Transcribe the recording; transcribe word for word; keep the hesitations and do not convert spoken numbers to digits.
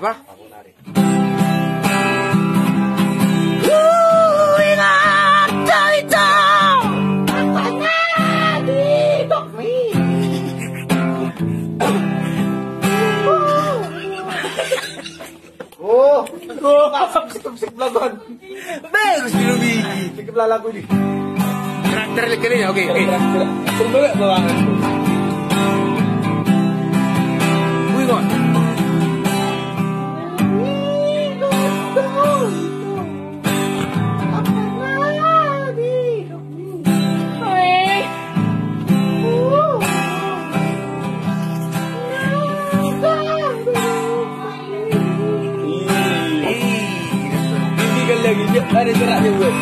Bah. Huingot do ito, apala didokmi. Oh, oh, apa sih, sih, belaguan. Bagus, Bilo Bigi. Sikit lah lagu ini. Terakhir kali ini, oke, oke. Terakhir. Tunggu ya, bawakan. Wih, kok. Ini kan lagi, dia ada gerak dia buat.